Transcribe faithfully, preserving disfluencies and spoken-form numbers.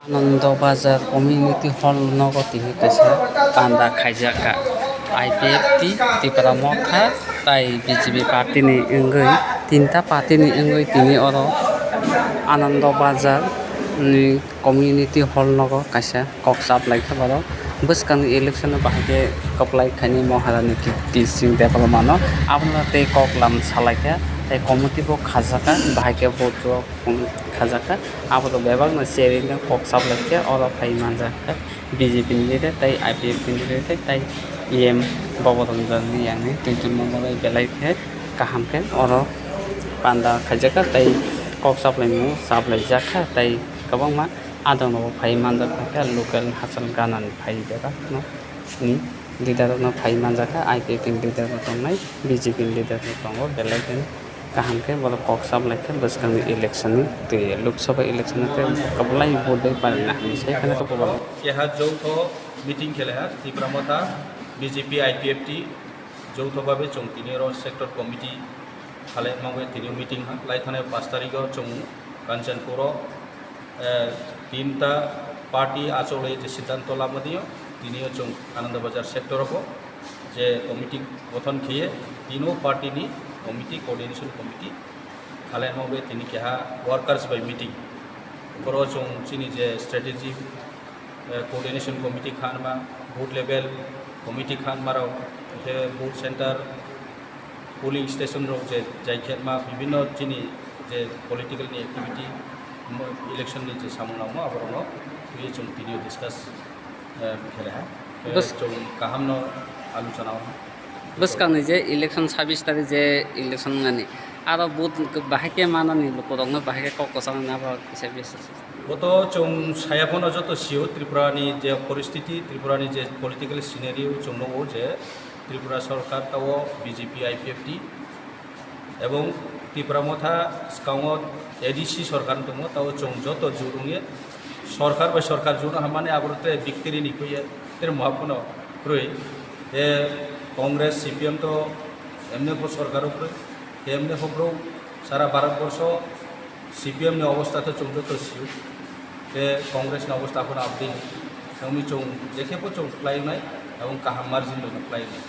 Anando Bazar Community Hall nogo tini kaisa panda khaijak kha. I P F T, Tipra Motha tai B J P party ni wngwi, tinta party ni wngwi tini oro Anando Bazar ni Community Hall nogo kaisa kok chap lai kha borok. Bwskangni election no bahai khe kwplai khainai Maharani Kirti Singh Debbarma no, abono tei kok lam salai kha, tei committee bo khajak kha, bahai khe vote rok khajak kha. Abo rok bebak no cherwi no kok chap lai khe oro phai manjak kha. B J P ni leader tei I P F T ni leader tei, tei E M Bobo Ranjan ni yang ni twi twi mano bai belai khe kaham khe oro panda khaijak kha tei kok chap lai mung chap lai jak kha tei kwbangma adong rok phai manjak kha khe local hachal gana ni phai bebak no ni leader rok no phai manjak kha, I P F T ni leader rok tongnai, B J P ni leader rok tongo belai khe. Kaham khe borok kok chap lai khe bwskangni election ni twi, Lok Sabha election ni twi kwplai vote bai parinai hinwi sai kheno kok bwlai. Keha joutho meeting khe lai ha Tipra Motha, B J P, I P F T joutho babe chwng tini oro sector committee khalai mangwi tini meeting ha lai thani pash tarikh o chwng Kanchanpur o eh, tinta party achole je siddhanto lama diyo, tiniyo chwng Ananda Bazar sector o je committee gothon khiye, tino party ni committee, coordination committee khalai mangwi tini keha workers bai meeting. Boro chwng chini je strategy, eh, coordination committee khanma, booth level committee khanma rok, hwnkhe booth center, polling station rok je jai khetma bibinno chini je political ni activity, mo-, election ni je samung nangma aborokno twiwi chwng tini discuss, eh, khe lai ha. Khe bwskang chwng kaham no aluchana o. Bwskangni je election sabis tarikh je election wngnani, aro vote bahai khe manani lukurokno bahai khe kok kwchangnani abo kisa besi. Boto chwng saya phano joto sio Tripura ni je poristiti, Tripura ni je political scenario chwng nugo je Tripura sorkar tao B J P I P F T ebong Tipra Motha swkango A D C sorkar tongo, tao chwng joto jurungye sorkar bai sorkar juro hamani aboro tere biktiri ni kuye tere moha phano kroi. E Congress, C P M to emne pho sorkar o kroi, emne pho bro sara Bharat borsho C P M ni obostha to chwng joto sio, tei Congress ni obostha phano abdini. Wngwi chwng jekhe bo chwng khlai wngnai, ebong kaham margin bai no khlai wngnai.